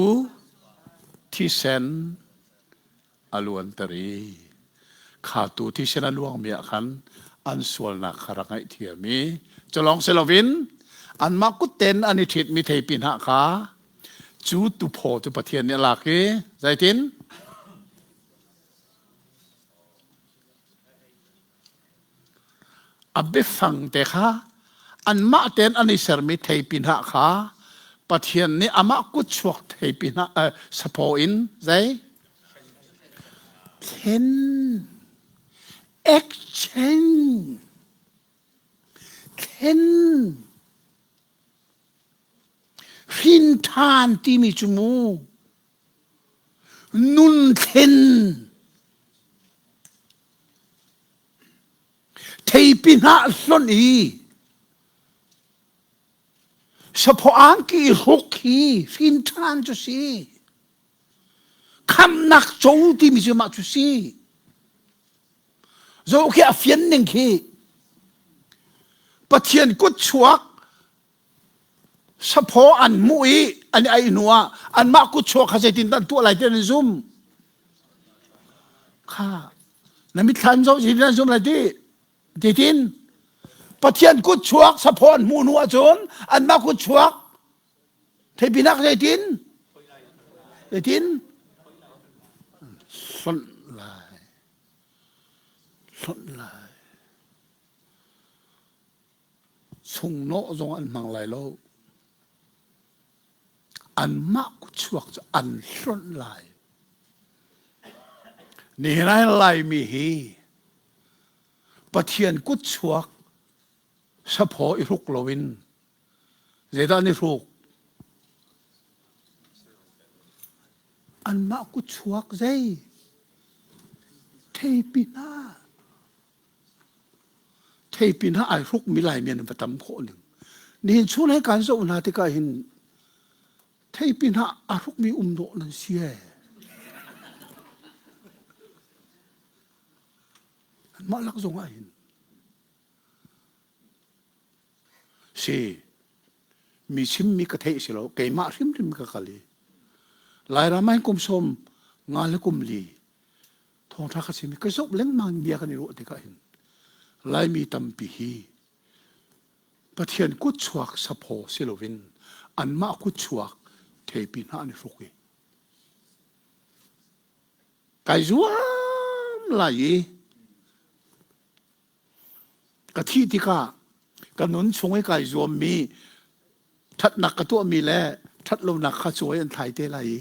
thisen a luanter i kha tu thisen a luangmi ah khan an sualnak kha rak ngaihthiam i culawng si loin anmah kut tein an i ṭhitmi theipi hna kha cu tuphaw cu Pathian nih a lak i zeitin A biafang te kha anmah tein an i sermi theipi hnah kha Pathian nih amah kutchuak theipi hnah saphaw in zei? Thlen. Exchange. Thlen. Hrin ṭhan timi cu mu nun thlen. Theipi hnah hlonh i saphaw angki i hruk hi hrin ṭhan cu si. Khamhnak co timi cu mah cu si. Zoh khi a fian ning khi Pathian kut chuak saphaw an hmuh i an i aih hnu ah anmah kutchuak kha zeitin dah an tuah lai ti an zum kha na mitthlam zoh zeitin an zum lai ti titin Pathian kutchuak saphaw an hmuh hnu ahcun anmah kutchuak theipinak zeitin zeitin hlonh lai hlonh lai Chungnawh zong an hmang lai lo. Anmah kutchuak cu an hlonh lai. Nihin ah Laimi hi Pathian kutchuak saphaw i hruk loin zeidah an i hruk? Anmah kutchuak zei? Theipi hna. Theipi hna ai hrukmi Laimi an va tam khawh ning. Nihin chung he kan zoh hna tikah hin theipi hna a hrukmi um dawh nan si ee. Mah lak zong ah hin si mi chimmi ka theih si lo keimah hrimhrim ka kal i Lairam ah hin kum sawm nga le kum li Thawngṭha ka chim i ka zoh lengmang bia kan i ruah tikah hin Laimi tampi hi Pathian kutchuak saphaw si loin anmah kutchuak theipi hna an i hruk i kai zuam lai i ka thih tikah ka nun chung i kai zuammi ṭhatnak ka tuahmi le ṭhatlonak kha cuai an thlai te lai i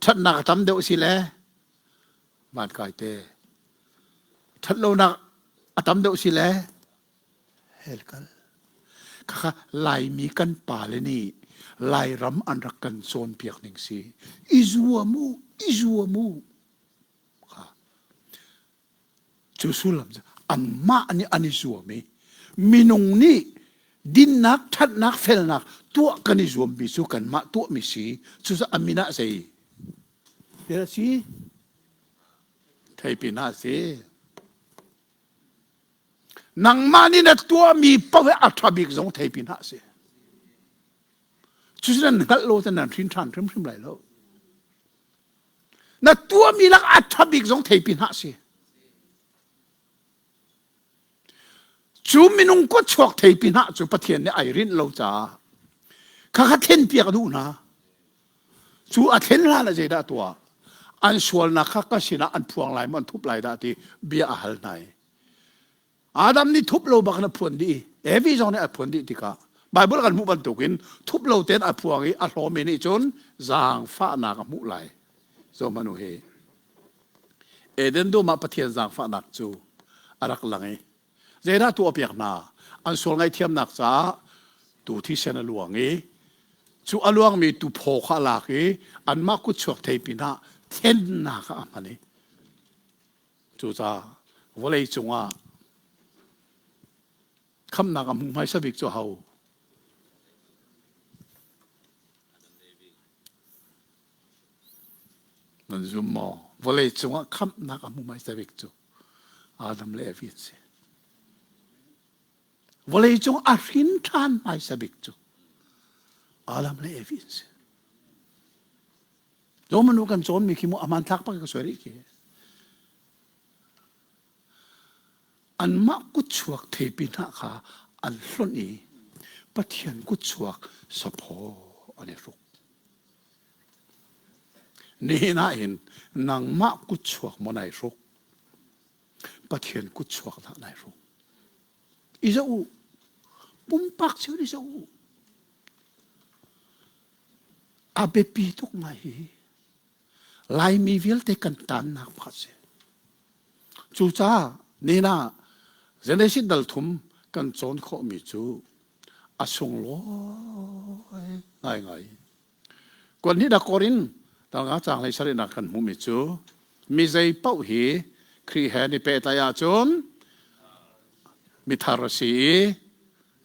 Ṭhatnak a tam deuh si le van kai te. Ṭhatlonak a tam deuh si le hell kal. Khakha Laimi kan pale nih Lairam an rak kan cawnpiak ning si. I zuam u, i zuam u. Kha. Cu sullam cu anmah nih an i zuam i minung nih dinnak, ṭhatnak, felnak tuah kan i zuammi cu kanmah tuahmi si. Cucu a min ah zei? Zei a si? Theipi hna a si. Nangmah nih na tuahmi paoh hi a ṭha bik zong theipi hna a si. Cucu nan hngalh lo cun nan hrin ṭhan hrimhrim lai lo. Na tuahmi lak a ṭha bik zong theipi hna si. Cu minung kutchuak theipi hna cu Pathian nih ai rinh lo caah khakha thlen piak a duh hna. Cu a thlen hlan ah zeidah tuah? An sualnak kha ka sinah an phuang lai maw an thup lai dah ti bia a hal hna i Adam nih thup lo bak in a phuan dih i Evi zong nih a phuan dih tikah Baibal kan hmuh bantukin thup lo tein a phuang i a hlawmi nih cun zaangfahnak a hmuh lai. Zohhmanh u hi. Eden dum ah Pathian zaangfahnak cu a rak lang i zeidah tuahpiak hna? An sual ngaihthiamnak caah tu thisen a luang i cu a luangmi tuphaw kha a lak i anmah kutchuak thei pinah thlennak ah a hman i. Cucaah vawlei cungah khamnak a hmu hmaisa bik cu ho? Nan zum maw? Vawlei cungah khamnak a hmu hmaisa bik cu Adam le Evi an si. Vawlei cung a hrin ṭhan hmaisa bik cu Adam le Evi an si. Romanu kan cawnmi khi mu a hmanthlak pak ka soi rih khi. Anmah kutchuak theipi hna kha an hlonh i Pathian kutchuak saphaw an i hruk. Nihin ah hin nangmah kutchuak maw nai hruk? Pathian kutchuak dah nai hruk? I zoh u. Pumpak cio i zoh u. A biapi tuk ngai hi. Laimi vialte kan tannak pakhat si. Cucaah nina Genesis dal thum kan cawn khawhmi cu a sunglawi ngaingai. Kuan hi dakor in talnga caang hlei sarihnak kan hmuhmi cu mi zei paoh hi Khrih he ni pehtlaih ahcun mithar a si i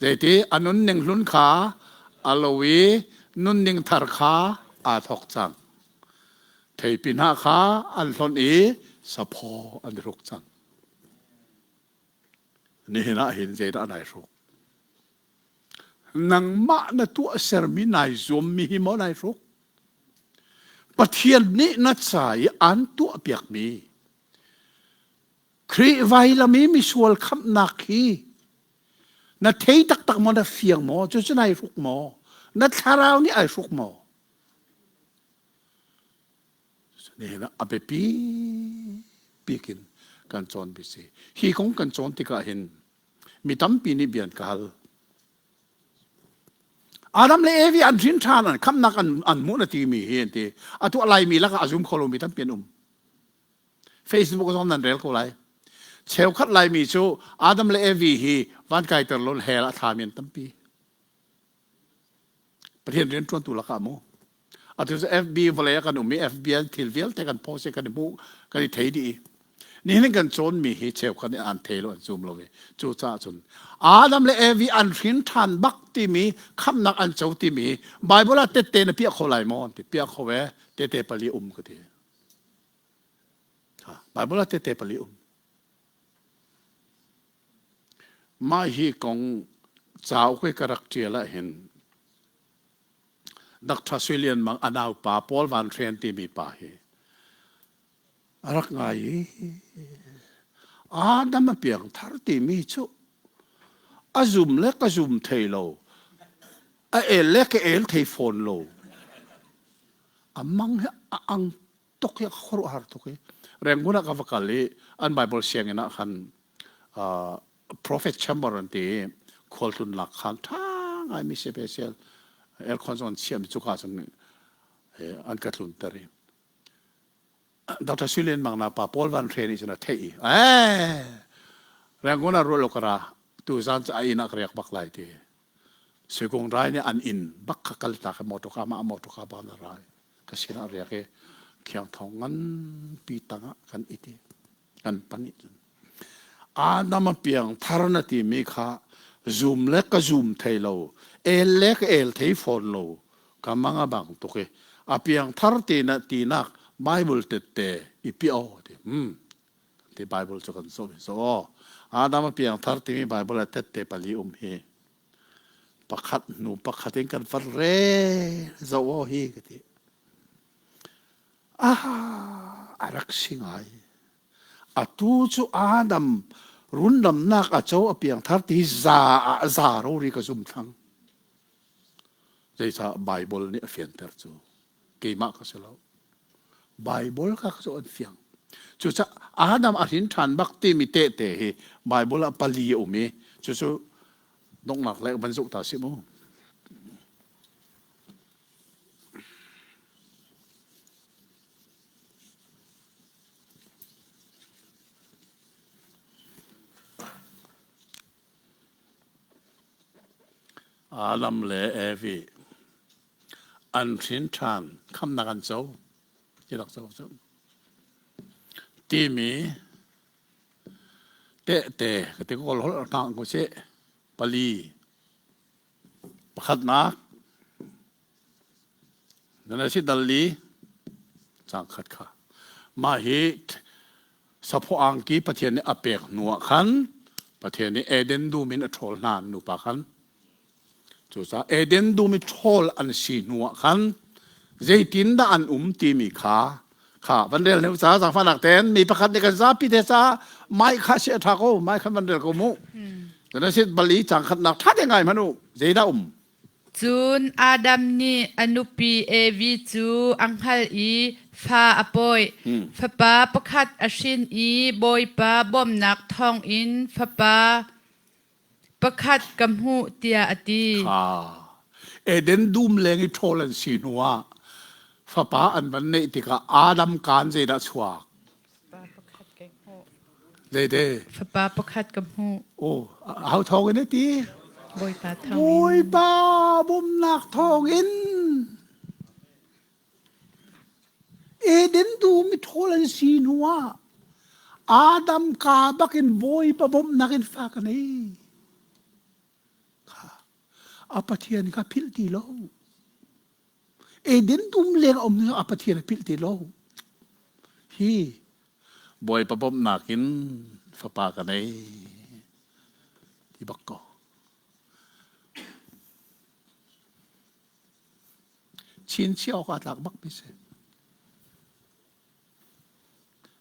zeiti a nunning hlun kha a lo i nunning thar kha aa thawk cang. Theipi hna kha an hlonh i saphaw an i hruk cang. Nihin ah hin zeidah nai hruk? Nangmah na tuahsermi nai zuammi hi maw nai hruk? Pathian nih na ca i aan tuahpiakmi Khrih vailam i misual khamhnak hi na thei taktak maw na fiang maw cucu nai hruk maw na thlarau nih ai hruk maw nihin ah a biapi bik in kan cawn bi si hi kong kan cawn tikah hin mi tampi nih bia an ka hal Adam le Evi an hrin ṭhan an khamnak an an hmuh na timi hi an ti atu a Laimi lakah a zum kho lomi tampi an um Facebook zong nan rel ko lai. Cheukhat Laimi cu Adam le Evi hi van kaiter lo hell a thlami an tampi. Pathian rian ṭuantu lakah mu. Atu cu FB vawlei ah kan um i FB an thil vialte kan post i kan i hmuh kan i thei dih i nihin kan cawnmi hi cheukhat nih an thei lo an zum lo i cucaah cun Adam le Evi an hrin ṭhan bak timi khamhnak an co timi Bible ah tette na piah kho lai maw an ti piah kho e tete pali um ka ti Bible ah tete pali um. Mah hi kong cauk i ka rak ṭial ah hin Dr. Sui Lian Mang a naupa Paul Van Hren timi pa hi a rak ngai i Adam a piang thar timi cu a zum le ka zum thei lo a el le ka el thei fawn lo a mang hi a ang tuk hi khuaruahhar tuk i Rangoon ah ka va kal i an Bible sianginn ah khan uh, prophet chamber an ti i khualtlun lak khan ṭha ngaimi special aircon zong an chiahmi cuka cun an ka tlunter i Dr. Sui Lian Mang na pa Paul Van Hre nih cun a theih i eh Rangoon ah ruah lo ka ra tu zan cu a inn ah ka riak bak lai ti Suikung rai nih an inn bak kha kal ta ka motor ka mah motor ka ba na rai ka sinah riak i khiang thong nganpi tangah kan it i kan pan i cun Adam a piang thar na timi kha zum le ka zum thei lo el le ka el thei fawn lo ka mang a bang tuk i a piang thar ti na tinak Bible tette i pi o ti hmm ti Bible cu kan zoh so Adam a piang thar timi Bible ah tette pali um hi pakhat hnu pakhat in kan far re zoh aw hi ka ti ah a rak si ngai atu cu Adam rundamnak a co a piang thar ti za ah za rori ka zum thlang zeicah Bible nih a fianter cu keimah ka si lo Bible kha cu an fiang cucaah Adam a hrin ṭhan bak timi tehte hi Bible ah pali a um i cucu donghnak le van zoh ta si mu. Adam le Evi an hrin ṭhan khamnak an co ti rak co cu timi. Tehte ka ti kawl holh hna ko sih. Pali. Pakhatnak. Nan si dal li cang khat kha. Mah hi saphaw angki Pathian nih a pek hnu ah khan Pathian nih Eden dum in a ṭhawl hna nupa khan. Cucaah Eden dum i ṭhawl an si hnu ah khan zeitindah an um timi kha kha van rel ne ca zaangfahnak tein mi pakhat nih kan zapi te ca mai kha si a ṭha ko mai khan van rel ko mu. Cun a sit bal i cang khatnak ṭha te ngai hmanh u zeidah um Cun Adam nih a nupi Evi cu a hngalh i fa a pawi. Fapa pakhat a hrin i Bawipa bawmhnak thawngin fapa pakhat ka hmuh tiah a ti. Kha Eden dum leng i ṭhawl an si hnuah fapa an van neih tikah Adam kaan zeidah chuak? Zeite? Fapa pakhat ka hmuh. Oh, hau thawng in ti? Bawipa thawng in. Bawipa bawmhnak thawng in. Eden dum i ṭhawl an si hnuah Adam ka bakin Bawipa bawmhnak in fa ka nei. Kha a Pathian kha philh ti lo. Eden dum leng a um a Pathian a philh ti lo. Hi Bawipa bawmhnak in fapa ka nei ti bak ko. Chinchiah awk aa tlak bak mi si.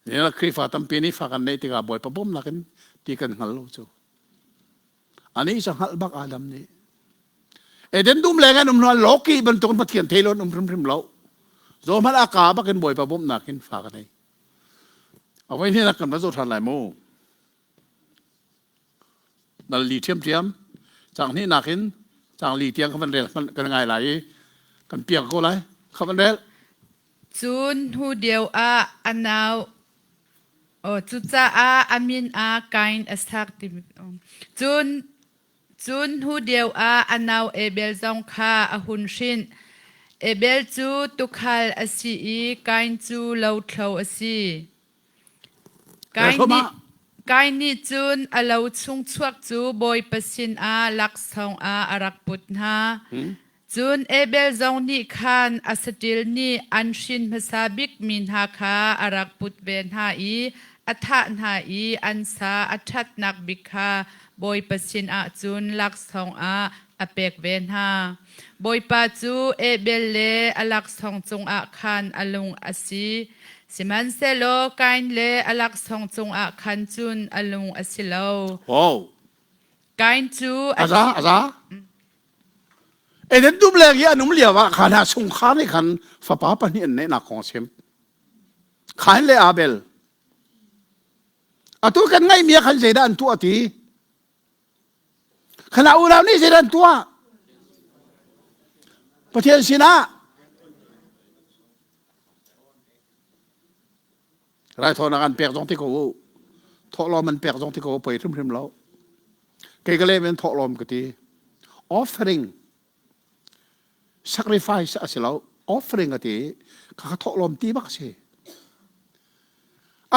Ni Khrihfa tampi nih fa kan neih tikah Bawipa bawmnak in ti kan hngal lo cu. Ani cu hngalh bak Adam nih. Eden dum leng an um hnu loki bantuk in Pathian thei lo an um hrimhrim lo. Zo hmanh a ka bak in Bawipa bawmhnak in fa ka nei. A voi hnih kan va zoh ṭhan lai mu. Nal li ṭhiamṭhiam cang hnih nakin cang li tiang ka van rel kan ngai lai i kan piak ko lai kha van rel. Cun hnu deuh ah a nau Oh, cucaah a min ah Kain a sak timi Cun cun hnu deuh ah a nau Abel zong kha a hun hrin. Abel cu tuukhal a si i Kain cu lothlo a si. Kain nih, Kain nih cun a lo chung chuak cu Bawipa sinah laksawng ah a rak put hna. Cun Abel zong nih khan a saṭil nih an hrin hmasa bikmi hna kha a rak put ve hna i a thah hna i an sa a ṭhatnak bik kha Bawipa sinah cun laksawng ah a pek ve hna. Bawipa cu Abel le a laksawng cungah khan a lung a si. Sihmanhsehlaw Kain le a laksawng cungah khan cun a lung a si lo. Wow. Kain cu a za a za. Eden dum leng i an um lio ah khan a chungkhar nih khan fapa pahnih an neihnak kong a chim. Kain le Abel. Atu kan ngaihmi ah khan zeidah an tuah ti? Khana unau nih zeidah an tuah? Pathian sinah raithawinak an pek zong ti ko u. Thawhlawm an pek zong ti ko u, poi hrimhrim lo. Kei ka lem in thawhlawm ka ti. Offering sacrifice a si lo. Offering a ti. Kha ka thawhlawm ti bak a si.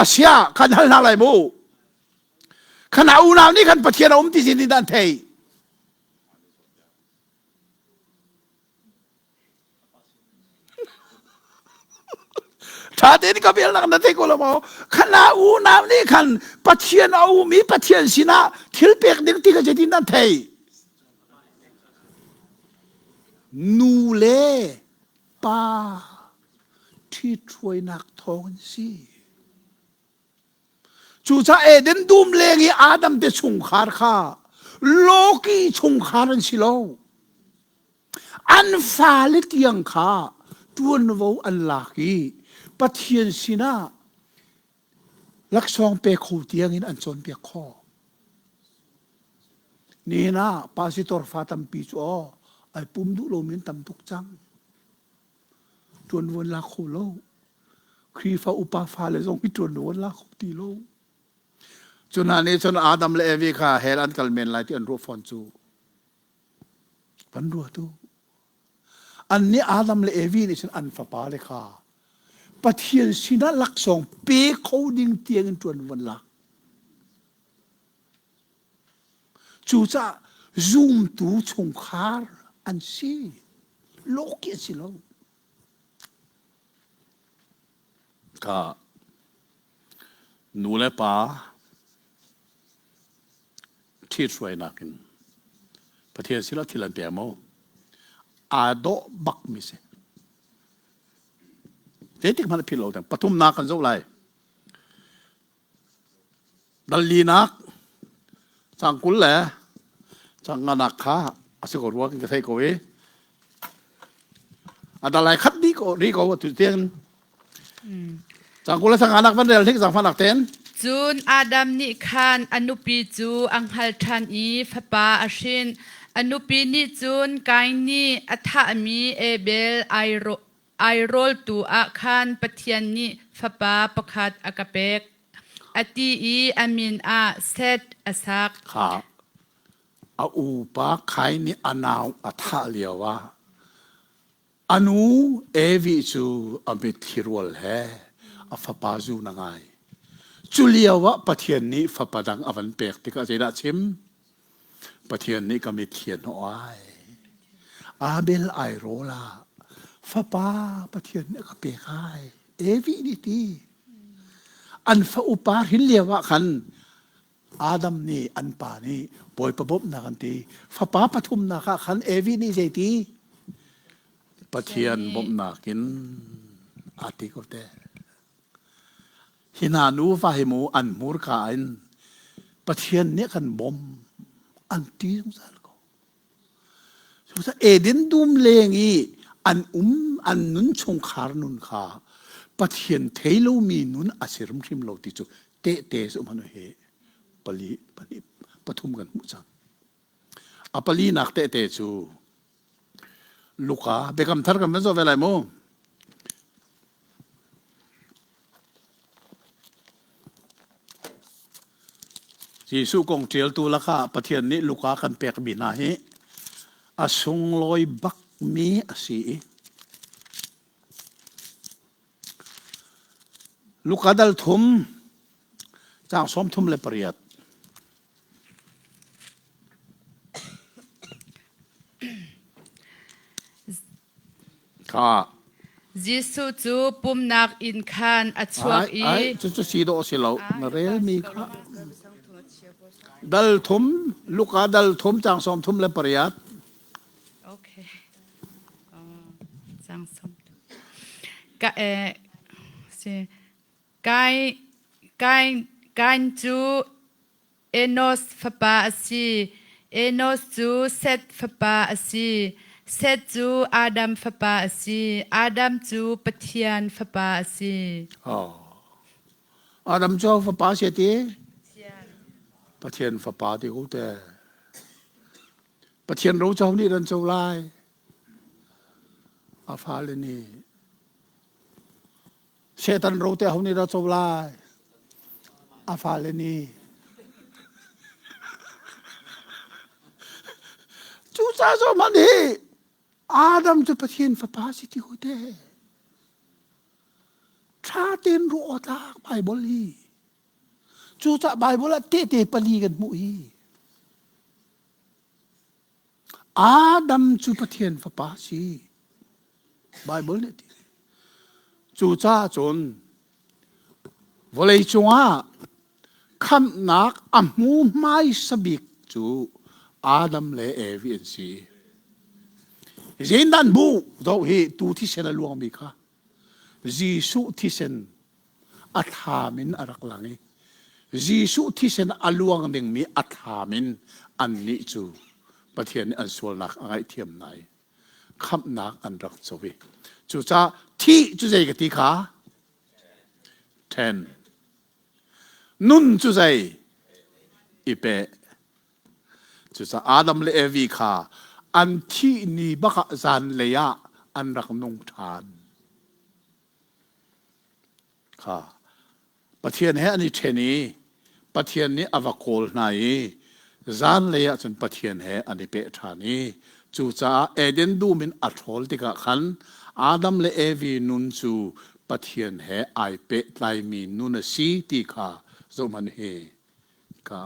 Asia kan hal hna lai mu. Khana unau nih khan Pathian a um ti sin in an thei. Ṭha tein ka bialnak na thei ko lo maw? Khana unau nih khan Pathian a um i Pathian sinah thil pek ding ti kha zeitin nan thei? Nu le pa ṭhithruainak thawng in si. Cucaah Eden dum leng i Adam te chungkhar kha Loki chungkhar an si lo. An fale tiang kha ṭuanvo an lak i Pathian sinah laksawng pe kho tiangin an cawnpiak khawh. Nihin ah pasitor fa tampi cu aw ai pum duh lomi an tam tuk cang. Ṭuanvo an la kho lo. Khrihfa upa fale zong hi ṭuanvo an la kho ti lo. Cu hna nih cun Adam le Evi kha hell an kal men lai ti an ruah fawn cu. Van ruat u. Annih Adam le Evi nih cun an fapale kha Pathian sinah laksawng pe kho ding tiangin ṭuan van lak. Cucaah zumtu chungkhar an si. Lawki an si lo. Ka nu le pa ṭhithruainak in Pathian sinah thil an pe maw? Aa dawh bak mi si. Zeitik hmanh a philh lo ding. Pathumnak kan zoh lai. Dal linak cang 20 le cang nganak kha a si ko rua ka thei ko i a dalai khat dih ko ri ko atu tiang cang 20 le cang nganak van rel hnik zang fanak ten. Cun Adam nih khan a nupi cu a hngal ṭhan i fapa a hrin. A nupi nih cun Kain nih a thahmi Abel airawltu ah khan Pathian nih fapa pakhat a ka pek, a ti i a min ah Seth a sak. Kha a upa Kain nih a nau a thah lio ah a nu Evi cu a mitthli rual he a fapa zun a ngai. Cu lio ah Pathian nih fapa dang a van pek tikah zeidah a chim? Pathian nih ka mitthli a hnawh ai. Abel ai rawl ah fapa Pathian nih a ka pek ai. Evi nih ti. An fa upa hrin lio ah khan Adam nih an pa nih Bawipa bawmhnak an ti. Fapa pathumnak ah khan Evi nih zeiti? Pathian bawmhnak in aa ti ko te. Hi hna nuva hi mu an hmurka in Pathian nih a kan bawmh an ti zungzal ko. Cucaah Eden dum leng i an um an nun chungkhar nun kha Pathian thei lomi nun a si hrimhrim lo ti cu tehte cu hmanh hi pali pahnih pathum kan hmuh cang. A palinak tehte cu Luka Biakam Thar kan van zoh ve lai mu. Jesuh kong ṭialtu lakah Pathian nih Luka kan pekmi hna hi a sunglawi bakmi a si i Luka dal thum caang 38. Kha. Jesuh cu pumnak inn khan a chuak i Ai, cucu si dawh si lo. Na relmi kha. Dal thum, Luka dal thum caang 38. Okay. Caang sawm thum. Ka eh si Kai Kai Kain cu Enos fapa a si. Enos cu Seth fapa a si. Seth cu Adam fapa a si. Adam cu Pathian fapa a si. Oh. Adam cu fapa si ti? Pathian fapa ti ko te. Pathian ro co nih ran co lai. A fale nih Satan ro te ho nih dah co lai? A fale nih. Cucaah cu hmanh hi Adam cu Pathian fapa si ti hu te. Ṭha tein ruah awk tlak Bible hi. Cucaah Bible ah tehte pali kan hmuh hi. Adam cu Pathian fapa si. Bible nih a ti. Cucaah cun vawlei cungah khamhnak a hmu hmaisa bik cu Adam le Evi an si. Zindan bu zoh hi tu thisen a luangmi kha Jesuh thisen a thlam in a rak lang i Jesuh thisen a luang dingmi a thlam in annih cu Pathian nih an sualnak a ngaihthiam hna i khamhnak an rak co i cucaah thih cu zei ka ti kha then nun cu zei i pe cucaah Adam le Evi kha an thih ni bak ah zanlei ah an rak nung ṭhan kha Pathian he an i ṭhen i Pathian nih a va kawl hna i zanlei ah cun Pathian he an i peh ṭhan i cucaah Eden dum in a ṭhawl tikah khan Adam le Evi nun cu Pathian he ai pehtlaimi nun a si ti kha zohhmanh hi ka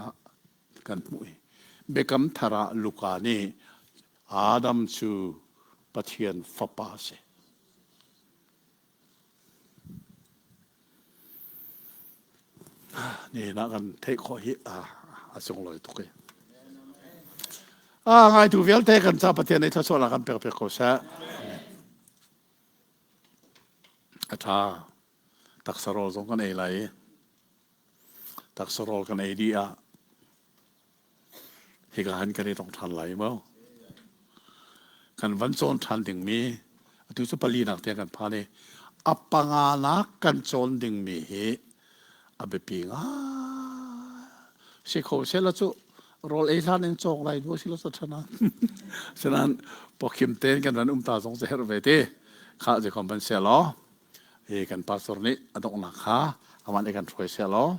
kan hmuh i. Biakam thar ah Luka nih Adam cu Pathian fapa a si. Nihin ah kan theih khawh hi a sunglawi tuk i. A ngaitu vialte kan ca Pathian nih thluachuahnak kan pek piak ko seh. A ṭha. Taksa rawl zong kan ei lai i taksa rawl kan ei dih ah hika han kan i tong ṭhan lai maw? Kan van cawn ṭhan dingmi atu cu palinak tiang kan phan i a panganak kan cawn dingmi hi a biapi ngai. Si kho sehla cu rawl ei hlan in cawk lai bu si lo ṭhan ah. Sinain pawkhim tein kan ran um ta zong cu herh ve ti. Khah zeikom ban seh law hi kan pastor nih a donghnak kha aman i kan hruai seh law.